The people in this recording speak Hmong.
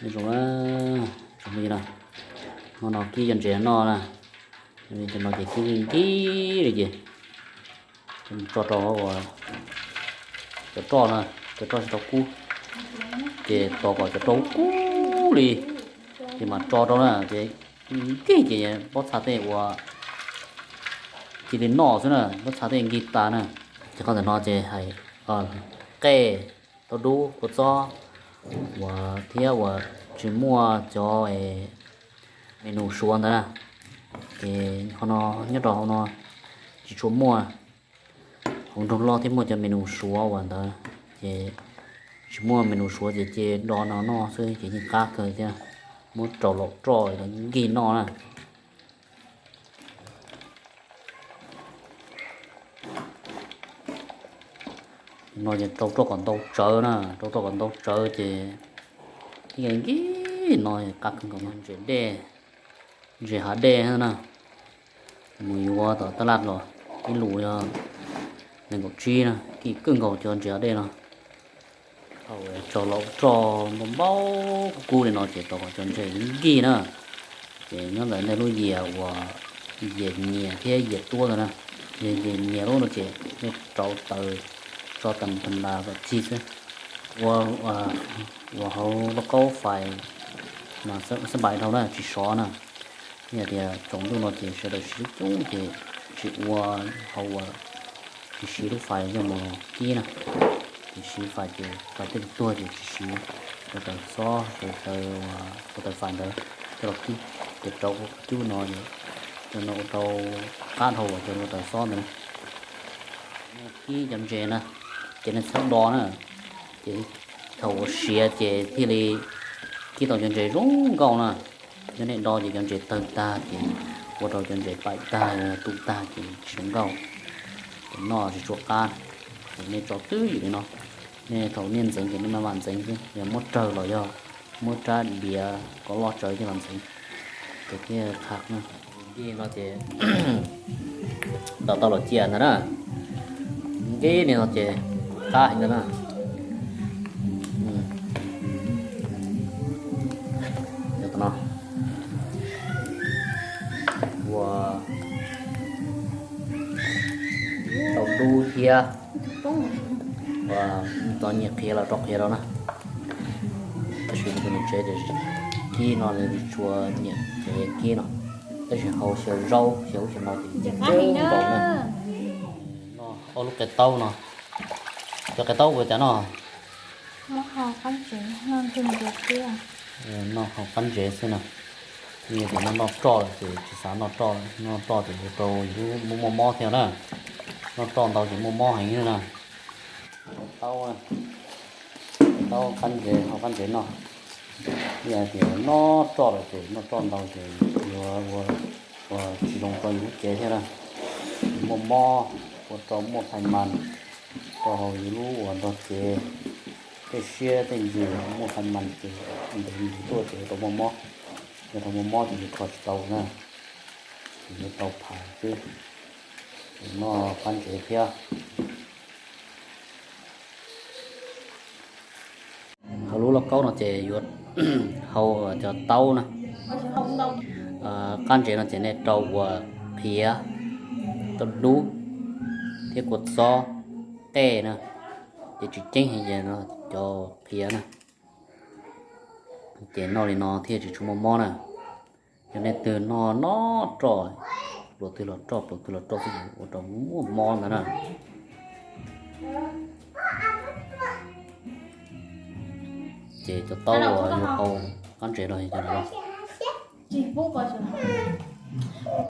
Nyob zoo na, zoo li no, hmo no kib cov ntses noj na, cov no ces kib nkig li ces tso rau hauv cov roj na, cov roj tsis tau kub, ces tos kom cov roj kub li ces mam tso rau na, ces nkig ces pob txha tej uas cia li noj xwb na, pob txha tej nkig tas na. Ces qhov ntawm no ces hais qej, tau dub, kua txob, uas thiab uas tsis muaj cov menu suav ntawd na. Ces qhov no nyob rau hauv no tsis tshua muaj, hauv nroog loj thiab muaj cov menu suav uas ntawd, ces tsis muaj menu suav ces cia do no noj xwb ces yeej qab kawg thiab. Muab rau laum roj nkig noj na. No ces rau roj kom ntau tsawv na, rau roj kom ntau tsawv ces nkig no qab kawg nkaus no. Ntses dej, ntses hav dej na, mus yuav tom taj laj los, ib lus yog nees nkaum tsib na, kim kawg nkaus cov ntses hav dej no. Thaum tso laum roj npau npau kub kub li no ces tau kom cov ntses nkig na. Ces nyob ntawm nej lub yias uas yias nyias thiab yias tuab ntawd na, yog yias nyias lub no ces nej rauv taws tso tag nrho tam tas kom txhij xwb. Ua, ua hauv lauj kaub fais mas xab npais dhau na, tsis sov na. Yog tias tsaus ntuj no ces sawv daws siv lub coob ces tsis ua hauv uas tsis siv lub fais coj mus kib na. Ces siv fais ces fais tej tuag ces tsis siv, ua taws xob, ua taws fais ntawd coj los kib. Ces rauv cub no, cov no ua rau qab dhau uas cov ua taws xob ntawd na. Kib cov ntses na, ces nej txhob do na, ces thaum uas siav ces thiaj li kib tau cov ntses zoo nkauj na. Yog nej do ces cov ntses tawg tag ces ua rau cov ntses paim tag, tus tag ces tsis zoo nkauj, ces noj tsis tshua qab. Ces nej tso twj ywm li no, nej thaum nej ntxeev ces nej maj mam ntxeev xwb, yog muab rawg los yog muab rab diav kom loj tsawv coj los ntxeev, ces thiaj qhab na. Nkig no ces tau tau los cia ntawd na, nkig li no ces qab heev ntawd na. Cov no ua tau dub thiab ua txog nyiam qhiav los rau qhiav rau na. Tab sis tus niam tsev tias kib no nws tsis tshua nyiam ces kib no, tab sis hau xyaw zaub xyaw ub xyaw no ces nkaus na. Noj ob lub qe taub no, cov qe taub ua cas no? Noj hau qab ntsev xwb na. Yog tias noj noj roj ces tsis xav noj roj, noj roj ces yuav rau yus lub muaj mob thiab na. Noj roj ntau ces muaj mob heev na. Taub, taub qab ntsev, hau qab ntsev noj. Yog tias noj roj lawm ces noj roj ntau ces yuav ua tsis zoo rau yus lub cev thiab na. Muaj mob, ua rau muaj phais mas rau hauv yus lub uas nrog cev, tej siab tej ntsws muaj phais mas ces ntev ntev tuaj ces yuav tau muaj mob. Yog tau muaj mob ces yus kho tsis tau na, ces yuav tau phais xwb. Ces noj qab ntsev thiab. Hauv lub lauj kaub no ces yuav hau cov taub na. Qab ntsev no ces nej rau uas qhiav, tau dub thiab kua txob, qej na, ces tsis ceeb heev ces cov qhiav na. Ces noj li no thiaj tsis tshua muaj mob na. Yog nej twg noj noj roj, pluas twg los roj, pluas twg los roj xwb ua rau muaj mob ntawd na. Ces cov taub uas yus hau qab ntsev no yog cov no.